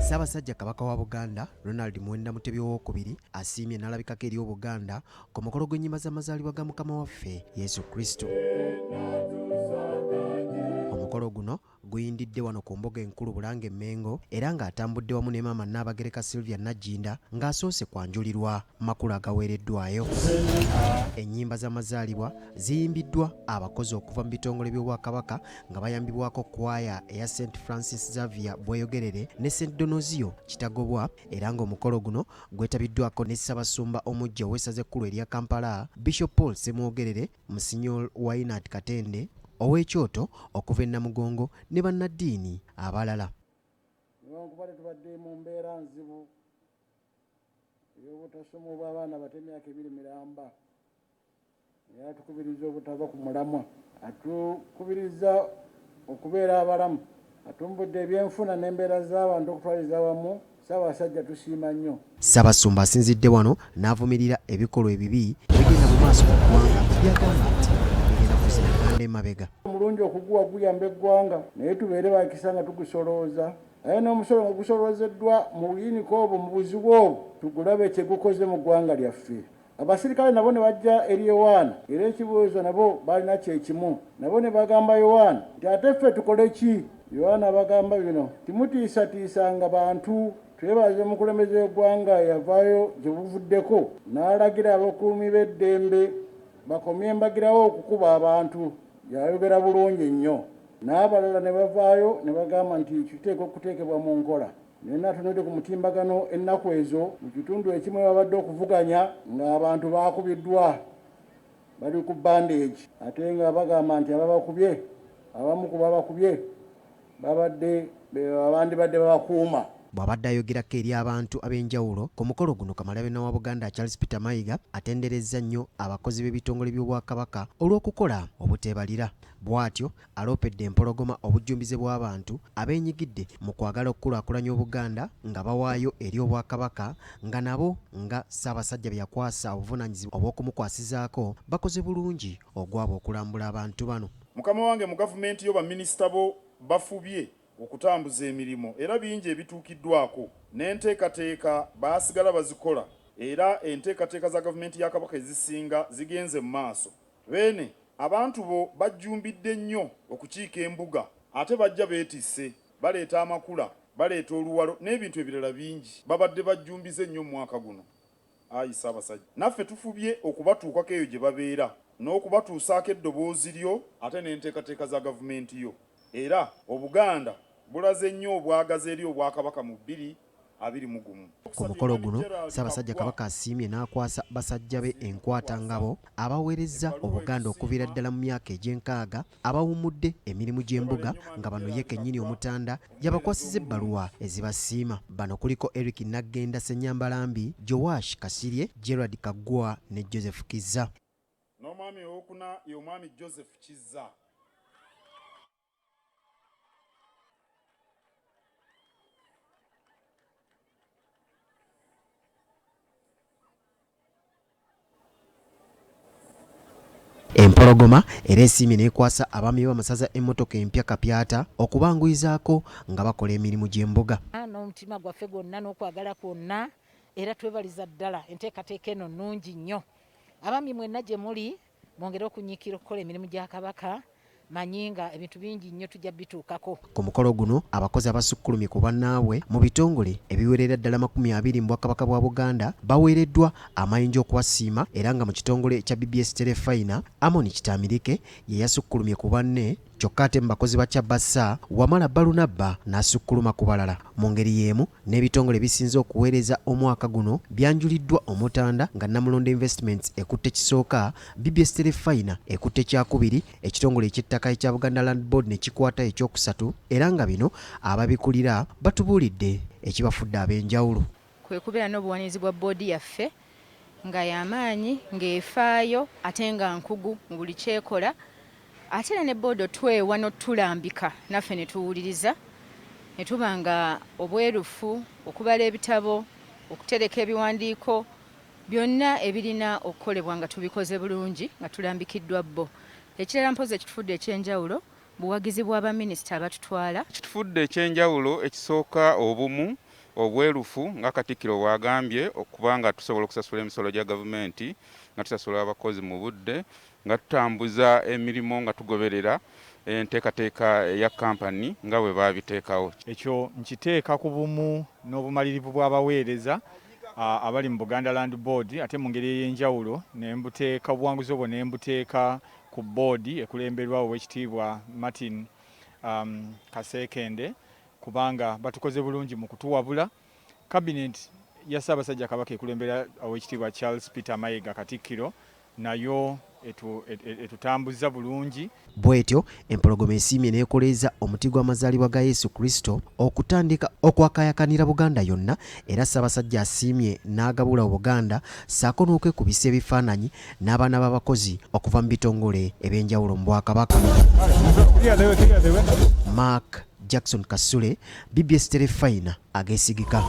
Ssaabasajja Kabaka wa Buganda Ronald Muwenda Mutebi Owookubiri asiimye n'alabikako eri Obuganda ku mukolo gw'ennyimba z'amazaalibwa ga Mukama waffe Yesu Kristo. Omukolo guno guyindidde wano ku mbuga enkulu Bulange Mmengo era ng'atambudde wamu ne maama Nnaabagereka Sylvia Nagginda ng'asoose kwanjulirwa makulu agaweereddwayo. Ennyimba z'amazaalibwa ziyimbiddwa abakozi okuva mu bitongole by'Obwakabaka nga bayambibwako kwaya eya St Francis Xavier Bweyogerere ne St Donozio Kitagobwa era ng'omukolo guno gwetabiddwako ne Ssabasumba omuggya ow'essaza ekkulu erya Kampala Bishop Paul Ssemwogerere, Monsignor Wynard Katende ow'ekyoto okuva e Namugongo ne bannaddiini abalala. Newankubadde tubadde mu mbeera nzibu ey'obutasoma obw'abaana abato emyaka ebiri miramba, naye atukubiriza obutava ku mulamwa, atukubiriza okubeera abalamu, atumbudde ebyenfuna n'embeera z'abantu okutwaliza awamu. Ssaabasajja tusiima nnyo. Ssabasumba asinzidde wano n'avumirira ebikolwa ebibi ebigenda mu maaso mu ggwanga by'agamba nti bigenda kuzza Uganda emabega. Omulungi okuguwa guyamba eggwanga naye tubeere bakisa nga tugusolooza aye n'omusolo nga gusoloozeddwa mu buyinike obwo mu buzibu obwo tugulabe kye gukoze mu ggwanga lyaffe. Abasirikale nabo ne bajja eri Yowaana, era ekibuuzo nabo baalina kye kimu. Nabo ne bagamba Yowaana nti, Ate ffe tukole ki? Yowaana abagamba bino, Timutiisatiisanga bantu. Twebaza omukulembeze w'eggwanga eyavaayo gye buvuddeko n'alagira abakuumi b'eddembe bakomye mbagirawo okukuba abantu. Yayogera bulungi nnyo. N'abalala ne bavaayo ne bagamba nti kiteekwa okuteekebwa mu nkola. Naye natunudde ku mutimbagano ennaku ezo mu kitundu ekimu ewabadde okuvuganya ng'abantu baakubiddwa bali ku bandage ate nga bagamba nti ababakubye abamu ku babakubye babadde abandibadde babakuuma. Bw'abadde ayogerako eri abantu ab'enjawulo ku mukolo guno, Kamalabyonna wa Buganda Charles Peter Mayiga atenderezza nnyo abakozi b'ebitongole by'Obwakabaka olw'okukola obuteebalira. Bw'atyo aloopedde Empologoma obujjumbize bw'abantu abeenyigidde mu kwagala okukulaakulanya Obuganda nga bawaayo eri Obwakabaka nga nabo nga Ssaabasajja be yakwasa obuvunaanyizibwa obw'okumukwasizaako bakoze bulungi ogwabwe okulambula abantu bano. Mukama wange mu gavumenti yo baminisita bo bafubye okutambuza emirimu era bingi ebituukiddwako n'enteekateeka baasigala bazikola era enteekateeka za gavumenti ya Kabaka ezisinga zigenze mu maaso. Beene abantu bo bajjumbidde nnyo okukiika embuga ate bajja beetisse, baleeta amakula, baleeta oluwalo n'ebintu ebirala bingi. Babadde bajjumbize nnyo omwaka guno. Ayi Ssaabasajja naffe tufubye okubatuukako eyo gye babeera n'okubatuusaako eddoboozi lyo ate n'enteekateeka za gavumenti yo era Obuganda bulaze nnyo obwagazi eri Obwakabaka mu 2021. Ku mukolo guno, Ssaabasajja Kabaka asiimye n'akwasa basajja be enkwata ngabo abaweerezza Obuganda okuviira ddala mu myaka egy'enkaaga abawummudde emirimu gy'embuga nga bano ye kennyini Omutanda yabakwasiza ebbaluwa ezibasiima. Bano kuliko Eric Naggenda Ssenyambalambi, Joash Kasirye, Gerald Kaggwa ne Joseph Kizza. N'omwami owokuna ye Omwami Joseph Kizza. Empologoma era esiimye n'ekwasa abaami b'amasaza emmotoka empya kapyata okubanguyizaako nga bakola emirimu gy'embuga. N'omutima gwaffe gwonna n'okwagala kwonna era twebaliza ddala enteekateeka eno nnungi nnyo. Abaami mwenna gye muli mwongere okunyiikira okukola emirimu gya Kabaka manyi nga ebintu bingi nnyo tujja bituukako. Ku mukolo guno abakozi abasukkulumye ku bannaabwe mu bitongole ebiwerera ddala 20 mu Bwakabaka bwa Buganda baweereddwa amayinja okubasiima era nga mu kitongole kya BBS Terefayina, Amon Kitaamirike ye yasukkulumye ku banne kyokka ate mu bakozi ba Kyabassa, Wamala Balunabba n'asukkuluma ku balala. Mu ngeri y'emu n'ebitongole ebisinze okuweereza omwaka guno byanjuliddwa Omutanda nga Namulondo Investments ekutte kisooka, BBS Terefayina ekutte kyakubiri, ekitongole eky'ettaka ekya Buganda Land Board ne kikwata ekyokusatu era nga bino ababikulira batubuulidde ekibafudde ab'enjawulo. Kwe kubeera n'obuwanirizi bwa bboodi yaffe nga y'amaanyi, ng'efaayo ate nga nkugu mu buli ky'ekola ate era ne bboodi otwewa n'otulambika naffe ne tuwuliriza ne tuba nga obwerufu, okubala ebitabo, okutereka ebiwandiiko byonna ebirina okukolebwa nga tubikoze bulungi nga tulambikiddwa bbo. Ekirala mpozzi ekitufudde eky'enjawulo buwagizi bwa baminisita abatutwala. Ekitufudde eky'enjawulo ekisooka obumu. Obwerufu nga Katikkiro bw'agambye okuba nga tusobola okusasula emisolo gya gavumenti, nga tusasula abakozi mu budde, nga tutambuza emirimu nga tugoberera enteekateeka ya kkampani nga bwe baabiteekawo. Ekyo nkiteeka ku bumu n'obumalirivu bw'abaweereza abali mu Buganda Land Board ate mu ngeri ey'enjawulo ne mbuteeka obuwanguzi obwo ne mbuteeka ku bboodi ekulemberwa Oweekitiibwa Martin um, Kaseekende kubanga batukoze bulungi mu kutuwabula. Cabinet ya Ssaabasajja Kabaka ekulembera Oweekitiibwa Charles Peter Mayiga Katikkiro nayo etutambuzza bulungi. Bw'etyo Empologoma esiimye n'ekoleeza omuti gw'amazaalibwa ga Yesu Kristo okutandika okwakaayakanira Buganda yonna era Ssaabasajja asiimye n'agabula Obuganda ssaako n'okwekubisa ebifaananyi n'abaana b'abakozi okuva mu bitongole eby'enjawulo mu Bwakabaka. Mark Jackson Kasule, BBS Terefayina ageesigika.